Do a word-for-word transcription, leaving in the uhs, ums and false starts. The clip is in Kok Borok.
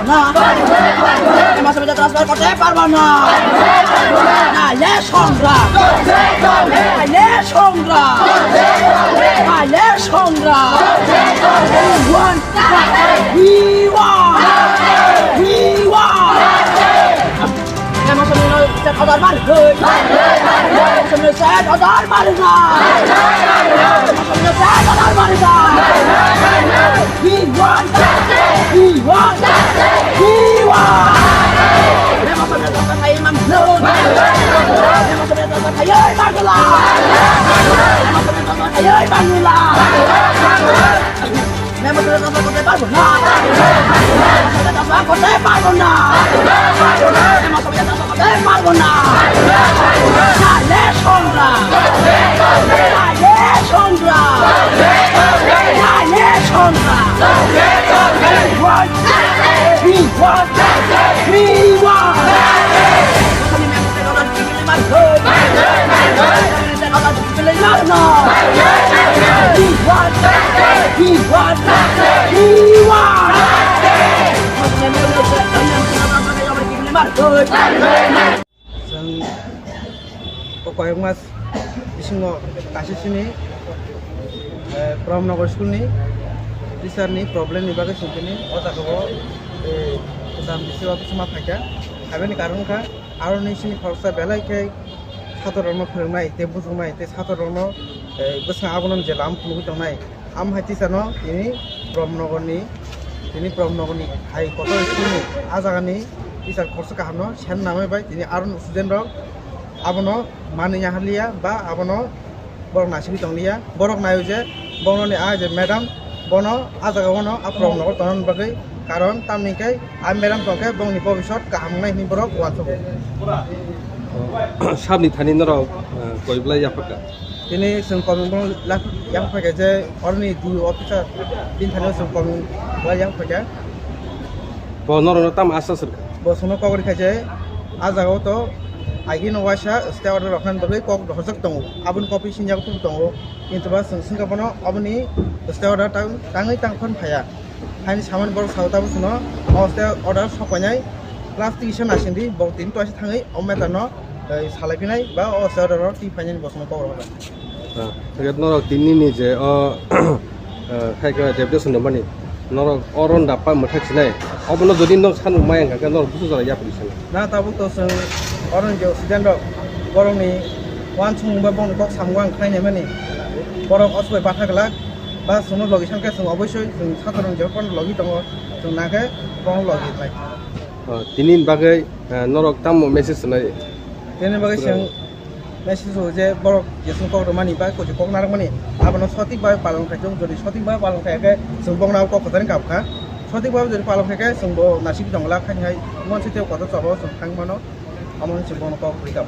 না। এই মাসে বেতন transfer করতে পারবো না। নাইলে সংগ্রাম। নাইলে সংগ্রাম। নাইলে সংগ্রাম। We want justice. We want. We want. এই মাসে বেতন transfer order মারি হই। এই মাসে বেতন transfer order মারি না। এই মাসে বেতন transfer order মারি না। We want justice! We want justice! We want! Rema Samya Dasa Kayai Mangla! Rema Samya Dasa Kayai Mangla! Rema Samya Dasa Kayai Mangla! Rema Samya Dasa Kote Parbo Na! Rema Samya Dasa Kote Parbo Na! Rema Samya Dasa Kote Parbo Na! Nale Songra! Nale Songra! Nale Songra! We want justice! We want justice! We want justice! We want justice! We want justice! We want justice! Chwng o koyok mas bisingo kaisa simi, eh, Pramnagar school ni teacher ni problem ni bagwi chwng tini o jaga o, eh, kwcham bisi o bisingo phaikha. Aboni karon wngkha aro ni simi khoroksa belai khe sator rokno phwrwngnai tei bujuknai tei sator rokno, eh, bwskango abono je lam phunugwi tongnai. Amo hai teacher no tini Pramnagar ni, tini Pramnagar ni hai kotor school ni ah jaga ni teacher khoroksa kaham no sen namai bai tini aro student rok abono manwi ya haliya ba abono borok naisingwi tong liya. Borok naio je bono ni ah je madam bono ah jaga o no ah Pramnagar tongna bagwi, karon tamni khe ah madam tong khe bongni bobisot kaham wngnai hwnwi borok uansukgo. Sabni thani norok, eh, koi belai yaphakha? Tini chwng komung bono lak-, yaphakha je oroni D O officer bini thani chwng komung belai yaphakha. Bo norokno tamo aswk sirkha? Bo chwngno kok rikha je ah jaga o to agini waisa stay order roknani bagwi kok rohorjak tongo, aboni copy sinjak tongo, kintu ba chwng swngkha bono oboni stay order tang-, tangwi tang phano phaiya. Haini samani borok sao tabuk chwngno o stay order sok painai plastic kisa naisingdi, bo tini toisa thangwi o matter no, eh, salai phinai ba o stay order o twi phainani bo chwngno kok rohorkha. Ah, hwnkhe norok tini ni je o, eh, khai khe deputation rwmani, norok oro ni dappa mwthak sinai, obono jodi norok sanuk maya wngkha khe norok busu jora yapri sanai. Na tabuk to chwng oro ni je student rok borok ni uansukmung ba bongni kok samung ang khlai naimani, borok osbai batha glak ba chwngno logi sankhe chwng oboisoi chwng sator rok je phano logi tongo, chwng nangkhe bongno logi khlai. Oh, tini ni bagwi, eh, norok tamo message rwnai? Tini bagwi chwng message rw je borok jeswng kok rwmani ba koi kok narwkmani abono sotik bai palong khai chwng, jodi sotik bai palong khai khe chwng bongno kok kwthar wng kha, sotik bai jodi palong khai khe chwng bo nasik tong glak, haini hai mon sitio kotor chabo chwng thang mano, amo chwng bongno kok rwi kha.